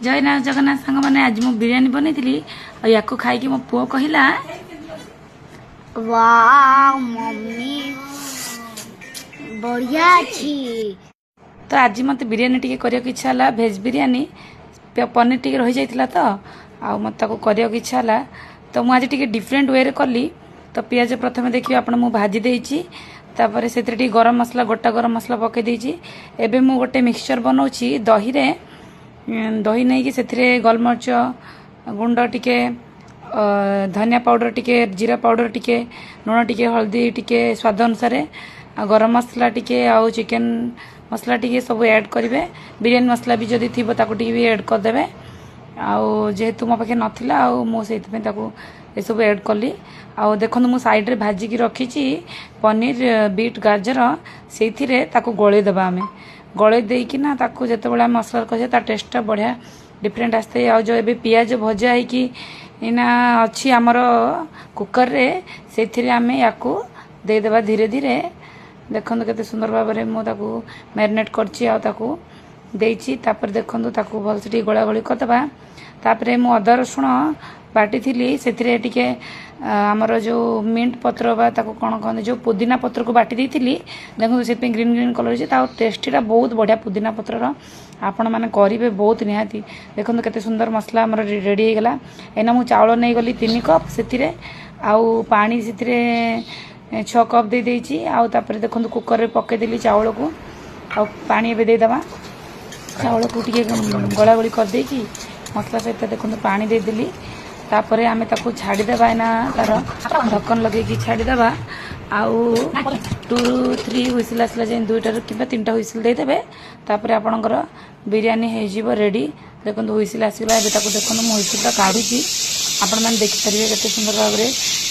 ଜୟ ନା ଜଗନ୍ନାଥ ସାଙ୍ଗମାନେ, ଆଜି ମୁଁ ବିରିୟାନୀ ବନେଇଥିଲି ଆଉ ୟାକୁ ଖାଇକି ମୋ ପୁଅ କହିଲା, ୱାଓ ମମ୍ମି, ବଢିଆ ଅଛି। ତ ଆଜି ମୋତେ ବିରିୟାନୀ ଟିକେ କରିବାକୁ ଇଚ୍ଛା ହେଲା, ଭେଜ୍ ବିରିୟାନୀ। ପନିର ଟିକେ ରହିଯାଇଥିଲା ତ ଆଉ ମୋତେ ତାକୁ କରିବାକୁ ଇଚ୍ଛା ହେଲା। ତ ମୁଁ ଆଜି ଟିକେ ଡିଫରେଣ୍ଟ ୱେରେ କଲି। ତ ପିଆଜ ପ୍ରଥମେ ଦେଖିବେ ଆପଣ, ମୁଁ ଭାଜି ଦେଇଛି। ତାପରେ ସେଥିରେ ଟିକେ ଗରମ ମସଲା, ଗୋଟା ଗରମ ମସଲା ପକାଇ ଦେଇଛି। ଏବେ ମୁଁ ଗୋଟେ ମିକ୍ସଚର ବନାଉଛି ଦହିରେ। ଦହି ନେଇକି ସେଥିରେ ଗୋଲମରିଚ ଗୁଣ୍ଡ ଟିକେ, ଧନିଆ ପାଉଡ଼ର ଟିକେ, ଜିରା ପାଉଡ଼ର ଟିକେ, ଲୁଣ ଟିକେ, ହଳଦୀ ଟିକେ ସ୍ୱାଦ ଅନୁସାରେ, ଆଉ ଗରମ ମସଲା ଟିକେ ଆଉ ଚିକେନ ମସଲା ଟିକେ ସବୁ ଆଡ଼୍ କରିବେ। ବିରିୟାନୀ ମସଲା ବି ଯଦି ଥିବ, ତାକୁ ଟିକେ ବି ଆଡ଼୍ କରିଦେବେ। ଆଉ ଯେହେତୁ ମୋ ପାଖେ ନଥିଲା, ଆଉ ମୁଁ ସେଇଥିପାଇଁ ତାକୁ ଏସବୁ ଆଡ଼୍ କଲି। ଆଉ ଦେଖନ୍ତୁ, ମୁଁ ସାଇଡ଼୍ରେ ଭାଜିକି ରଖିଛି ପନିର, ବିଟ୍, ଗାଜର। ସେଇଥିରେ ତାକୁ ଗୋଳେଇ ଦେବା ଆମେ। ଗୋଳେଇ ଦେଇକିନା ତାକୁ ଯେତେବେଳେ ଆମେ ମସଲା କଷିବା, ତା ଟେଷ୍ଟଟା ବଢ଼ିଆ ଡିଫରେଣ୍ଟ ଆସିଥାଏ। ଆଉ ଯେଉଁ ଏବେ ପିଆଜ ଭଜା ହେଇକି ଏଇନା ଅଛି ଆମର କୁକରରେ, ସେଇଥିରେ ଆମେ ୟାକୁ ଦେଇଦେବା ଧୀରେ ଧୀରେ। ଦେଖନ୍ତୁ କେତେ ସୁନ୍ଦର ଭାବରେ ମୁଁ ତାକୁ ମ୍ୟାରିନେଟ୍ କରିଛି ଆଉ ତାକୁ ଦେଇଛି। ତାପରେ ଦେଖନ୍ତୁ, ତାକୁ ଭଲସେ ଟିକେ ଗୋଳା ଗୋଳି କରିଦେବା। ତାପରେ ମୁଁ ଅଦା ରସୁଣ ବାଟିଥିଲି, ସେଥିରେ ଟିକେ ଆମର ଯେଉଁ ମିଣ୍ଟ ପତ୍ର ବା ତାକୁ କ'ଣ କହନ୍ତି, ଯେଉଁ ପୁଦିନା ପତ୍ରକୁ ବାଟି ଦେଇଥିଲି। ଦେଖନ୍ତୁ, ସେଥିପାଇଁ ଗ୍ରୀନ୍ ଗ୍ରୀନ୍ କଲର୍ ହେଇଛି। ତା ଟେଷ୍ଟିଟା ବହୁତ ବଢ଼ିଆ ପୁଦିନା ପତ୍ରର। ଆପଣମାନେ କରିବେ ବହୁତ ନିହାତି। ଦେଖନ୍ତୁ କେତେ ସୁନ୍ଦର ମସଲା ଆମର ରେଡ଼ି ହେଇଗଲା। ଏଇନା ମୁଁ ଚାଉଳ ନେଇଗଲି 3 କପ୍ ସେଥିରେ, ଆଉ ପାଣି ସେଥିରେ 6 କପ୍ ଦେଇ ଦେଇଛି। ଆଉ ତାପରେ ଦେଖନ୍ତୁ, କୁକରରେ ପକେଇଦେଲି ଚାଉଳକୁ ଆଉ ପାଣି ଏବେ ଦେଇଦେବା। ଚାଉଳକୁ ଟିକେ ଗୋଳା ଗୋଳି କରିଦେଇକି ମସଲା ସହିତ ଦେଖନ୍ତୁ ପାଣି ଦେଇଦେଲି। ତାପରେ ଆମେ ତାକୁ ଛାଡ଼ିଦେବା। ଏଇନା ତାର ଢକ୍କନ ଲଗେଇକି ଛାଡ଼ିଦେବା। ଆଉ 2 3 ହୁଇସିଲ୍ ଆସିଲା ଯାଏଁ, ଦୁଇଟାରୁ କିମ୍ବା ତିନିଟା ହୁଇସିଲ୍ ଦେଇଦେବେ। ତାପରେ ଆପଣଙ୍କର ବିରିୟାନୀ ହେଇଯିବ ରେଡ଼ି। ଦେଖନ୍ତୁ, ହୁଇସିଲ୍ ଆସିଗଲା। ଏବେ ତାକୁ ଦେଖନ୍ତୁ, ମୁଁ ହୁଇସିଲ୍ଟା କାଢ଼ୁଛି। ଆପଣମାନେ ଦେଖିପାରିବେ କେତେ ସୁନ୍ଦର ଭାବରେ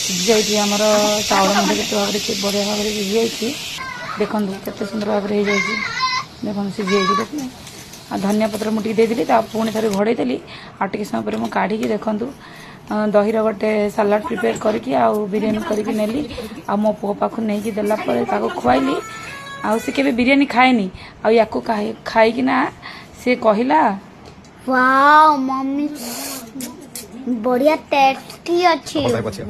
ସିଝି ଯାଇଛି ଆମର ଚାଉଳ ମଧ୍ୟ, କେତେ ଭାବରେ ବଢ଼ିଆ ଭାବରେ ସିଝି ଯାଇଛି। ଦେଖନ୍ତୁ କେତେ ସୁନ୍ଦର ଭାବରେ ହେଇଯାଇଛି। ଦେଖନ୍ତୁ, ସିଝି ଯାଇଛି ଦେଖନ୍ତୁ। ଆଉ ଧନିଆ ପତ୍ର ମୁଁ ଟିକେ ଦେଇଦେଲି। ତା ପୁଣି ଥରେ ଘୋଡ଼େଇ ଦେଲି। ଆଉ ଟିକେ ସମୟ ପରେ ମୁଁ କାଢ଼ିକି ଦେଖନ୍ତୁ, ଦହିର ଗୋଟେ ସାଲାଡ଼ ପ୍ରିପେୟାର କରିକି ଆଉ ବିରିୟାନୀ କରିକି ନେଲି। ଆଉ ମୋ ପୁଅ ପାଖକୁ ନେଇକି ଦେଲା ପରେ ତାକୁ ଖୁଆଇଲି। ଆଉ ସେ କେବେ ବିରିୟାନୀ ଖାଏନି, ଆଉ ୟାକୁ ଖାଇକିନା ସେ କହିଲା, ୱାଓ ମମ୍ମି, ବଢିଆ ଟେଷ୍ଟି ଅଛି,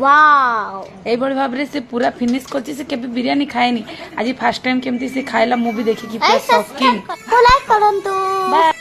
ୱାଓ। ଏଇଭଳି ଭାବରେ ସେ ପୁରା ଫିନିଶ କରିଛି। ସେ କେବେ ବିରିୟାନୀ ଖାଏନି, ଆଜି ଫାର୍ଷ୍ଟ ଟାଇମ୍ କେମିତି ସେ ଖାଇଲା, ମୁଁ ବି ଦେଖିକି ପୁରା ସକିଂ। ଲାଇକ୍ କରନ୍ତୁ। ବାଏ।